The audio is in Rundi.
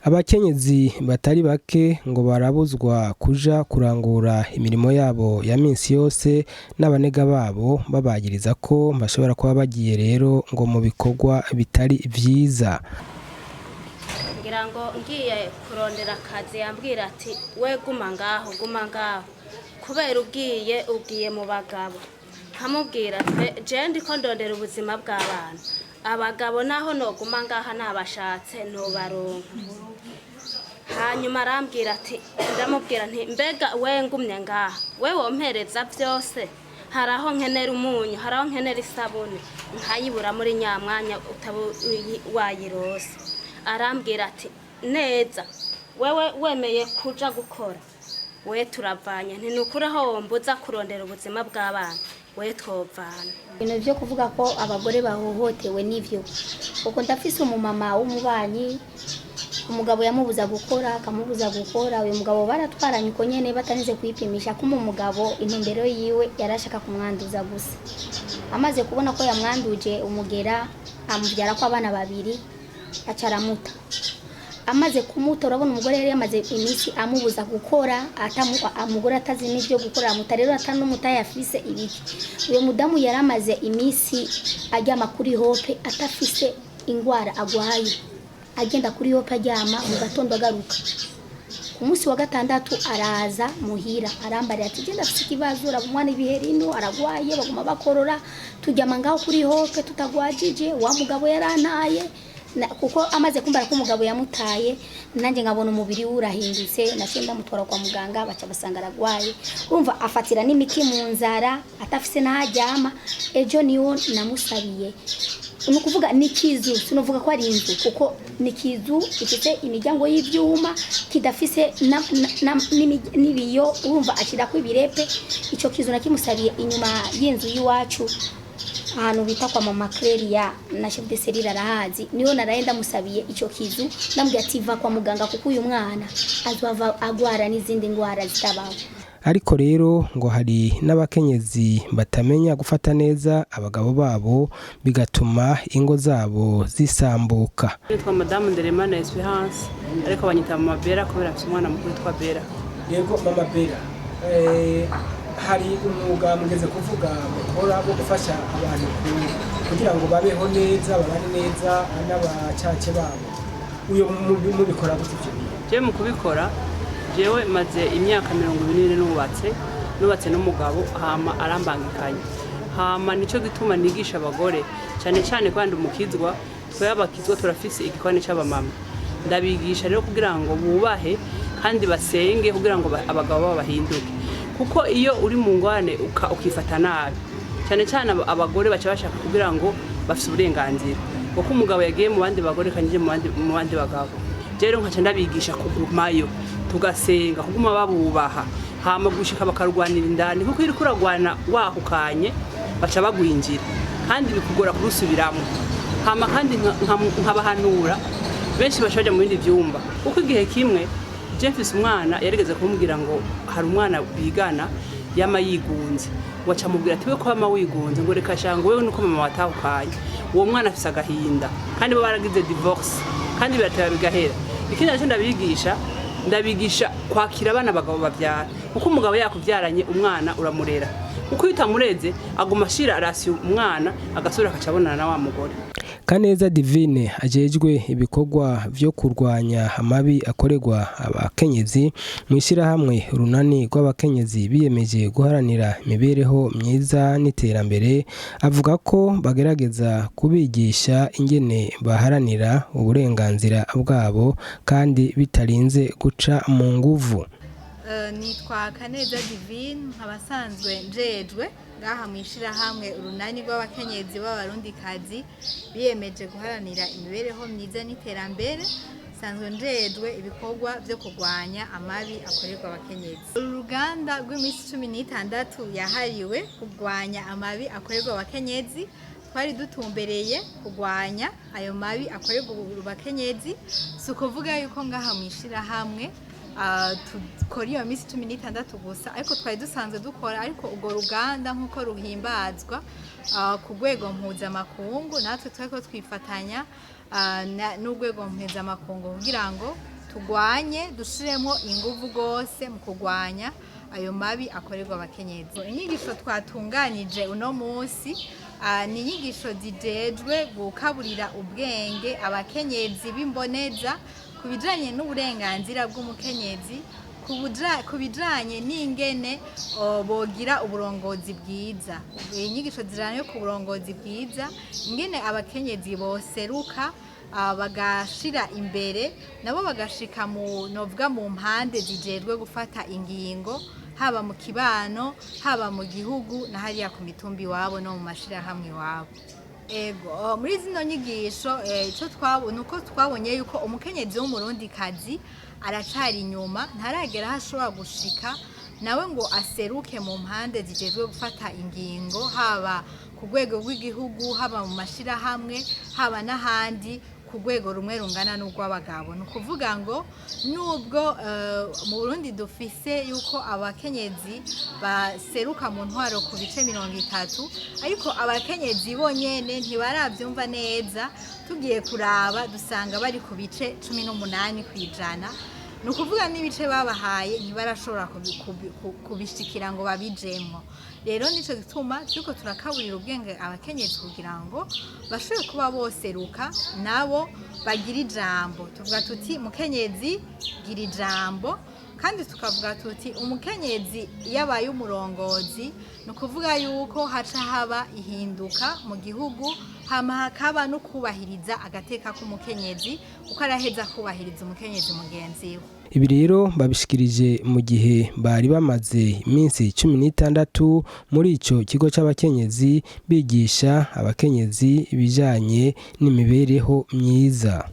Abakenyezi batari bake ngo barabuzwa kuja kurangura imirimo yabo ya minsi yose n'abanega babo, babagiriza ko bashobora kuba bagiye rero ngo mu bikorwa bitari vyiza. Ngira ngo ngiye kurondera akazi, yambwira ati: "We guma ngaho, guma ngaho, kubera ugiye mu bagabo." Nkamubwira twe je ndiko ndondera ubuzima bw'abana, abagabo naho noguma ngaha nabashatse nobaronka. Hanyuma arambwira ati, ndamubwira nti: "Mbega we ngumye ngaha, we wompereza byose? Hari aho nkenera umunyu, hari aho nkenera isabune, nkayibura muri nyamwanya utaba wayirose." Arambwira ati: "Neza, wewe wemeye kuja gukora, we turavanye." Nti: "Nukuri aho wombuza kurondera ubuzima bw'abana, we twovana." Ibintu byo kuvuga ko abagore bahohotewe nivyo, kuko ndafise umumama w'umubanyi, umugabo yamubuza gukora, akamubuza gukora. Uyu mugabo baratwaranye uko nyene batarinze kwipimisha, kuma umugabo intumbero yiwe yarashaka kumwanduza gusa. Amaze kubona ko yamwanduje umugera, amubyara ko abana babiri, aca aramuta. Amaze kumuta, urabona umugore yari yamaze iminsi amubuza gukora, umugore atazi n'ibyo gukora, amuta rero ata n'umutahe afise ibiki. Uyo mudamu yari amaze iminsi aryama kuri hope, atafise ingwara agwaye, agenda kuri hope aryama, mu gatondo agaruka. Ku munsi wa gatandatu araza muhira, arambarira ati: "Genda, afise ikibazo, uraba umwana ibiheri ino aragwaye, baguma bakorora, turyama ngaho kuri hope tutagwajije, wa mugabo yarantaye." Kuko amaze kumbara ko umugabo yamutaye, nanjye nkabona umubiri we urahindutse, naciye ndamutwara kwa muganga, baca basanga aragwaye. Urumva afatira n'imiti mu nzara, atafise n'aho aryama. Ejo niwo namusabiye, ni ukuvuga ni ikizu, sinovuga ko ari inzu kuko ni ikizu gifite imiryango y'ibyuma, kidafise n'ibiyo, urumva ashyirako ibirepe. Icyo kizu nakimusabiye inyuma y'inzu y'iwacu, ahantu bita kwa mama Cleria, na chef de cellule arahazi. Niyo naraye ndamusabiye icyo kizu, ndamubwira ati: "Va kwa muganga, kuko uyu mwana azova agwara n'izindi ndwara zitabaho." Ariko rero ngo hari n'abakenyezi batamenya gufata neza abagabo babo, bigatuma ingo zabo zisambuka. Nitwa Madamu Nderemana Esperance, ariko banyita Mama Bera kubera mfite umwana mukuru witwa Bera. Yego, Mama Bera, hari umwuga mugeze kuvuga mukora wo gufasha abantu kugira ngo babeho neza, babane neza n'abacace babo. Uyo mubikora gute ivyo bintu? Jewe mu kubikora, jewe maze imyaka 24 nubatse n'umugabo, hama arambangikanye. Hama nico gituma nigisha abagore cyane cyane, kandi umukizwa, twe abakizwa turafise igikoni c'abamama. Ndabigisha rero kugira ngo bubahe kandi basenge kugira ngo abagabo babo bahinduke, kuko iyo uri mu ngwane ukifata nabi, cyane cyane abagore baca bashaka kugira ngo bafise uburenganzira, kuko umugabo yagiye mu bandi bagore kandi mu bandi bagabo. Rero nkaca ndabigisha kugumayo, tugasenga, kuguma babubaha, hama gushika bakarwanira indani, kuko iyo uriko uragwana wahukanye baca bagwinjira kandi bikugora kurusubiramo. Hama kandi nkabahanura, benshi baca baja mu bindi vyumba, kuko igihe kimwe je mfise umwana yarigeze kumubwira ngo hari umwana bigana yama yigunze, waca mubwira ati: "We ko wama wigunze?" Ngo: "Reka shanga, wewe nuko mama watahukanye." Uwo mwana afise agahinda, kandi bo baragize divorce kandi birateba bigahera. Ikindi naco ndabigisha kwakira abana abagabo bavyara, kuko umugabo yakuvyaranye umwana uramurera, kuko iyo utamureze aguma ashira arasiye umwana, agasubira akaca abonana na wa mugore. Kaneza Divine ajejwe ibikorwa vyo kurwanya amabi akorerwa abakenyezi mu ishyirahamwe Urunani rw'Abakenyezi biyemeje guharanira imibereho myiza n'iterambere, avuga ko bagerageza kubigisha ingene baharanira uburenganzira bwabo kandi bitarinze guca mu nguvu. Nitwa Kaneza Divine, nkaba nsanzwe njejwe ngaha mu ishirahamwe Urunani rw'Abakenyezi b'Abarundikazi biyemeje guharanira imibereho myiza n'iterambere. Nsanzwe njejwe ibikorwa vyo kurwanya amabi akorerwa abakenyezi. Uru ruganda rw'iminsi 16 yahariwe kurwanya amabi akorerwa abakenyezi, twari dutumbereye kurwanya ayo mabi akorerwa abakenyezi. Si ukuvuga yuko ngaha mu ishirahamwe dukora iyo minsi 16 gusa, ariko twari dusanzwe dukora, ariko urwo ruganda nk'uko ruhimbazwa ku rwego mpuzamakungu, natwe twariko twifatanya n'urwego mpuzamakungu kugira ngo Tugwanye, dushiremo inguvu rwose mu kugwanya ayo mabi akorerwa abakenyezi. Inyigisho twatunganije uno munsi ni inyigisho zijejwe gukaburira ubwenge abakenyezi b'imboneza ku bijanye n'uburenganzira bw'umukenyezi, ku bijanye n'ingene bogira uburongozi bwiza. Inyigisho zijanye ku burongozi bwiza, ingene abakenyezi boseruka, bagashira imbere, nabo bagashika mu novuga mu mpande zijejwe gufata ingingo, haba mu kibano, haba mu gihugu, na hariya ku mitumba iwabo no mu mashirahamwe iwabo. Ego, muri zino nyigisho, ico twabonye uko twabonye yuko umukenyezi w'umurundikazi aracari inyuma, ntaragera aho ashobora gushika nawe ngo aseruke mu mpande zijejwe gufata ingingo, haba ku rwego rw'igihugu, haba mu mashirahamwe, haba n'ahandi ku rwego rumwe rungana n'urw'abagabo. Ni ukuvuga ngo nubwo mu Burundi dufise yuko abakenyezi baseruka mu ntwaro ku bice 30, ariko abakenyezi bonyene ntibaravyumva neza. Tugiye kuraba dusanga bari ku bice 18%. Ni ukuvuga n'ibice babahaye ntibarashobora kubishikira ngo babijemwo. Rero nico gituma turiko turakaburira ubwenge abakenyezi kugira ngo bashobore kuba boseruka, nabo bagira ijambo. Tuvuga tuti: "Mukenyezi, gira ijambo." Kandi tukavuga tuti: "Umukenyezi iyo abaye umurongozi, ni ukuvuga yuko haca haba ihinduka mu gihugu, hama hakaba no kubahiriza agateka k'umukenyezi, kuko araheza kubahiriza umukenyezi mugenzi we." Ibi rero babishikirije mu gihe bari bamaze iminsi 16 muri ico kigo c'abakenyezi, bigisha abakenyezi ibijanye n'imibereho myiza.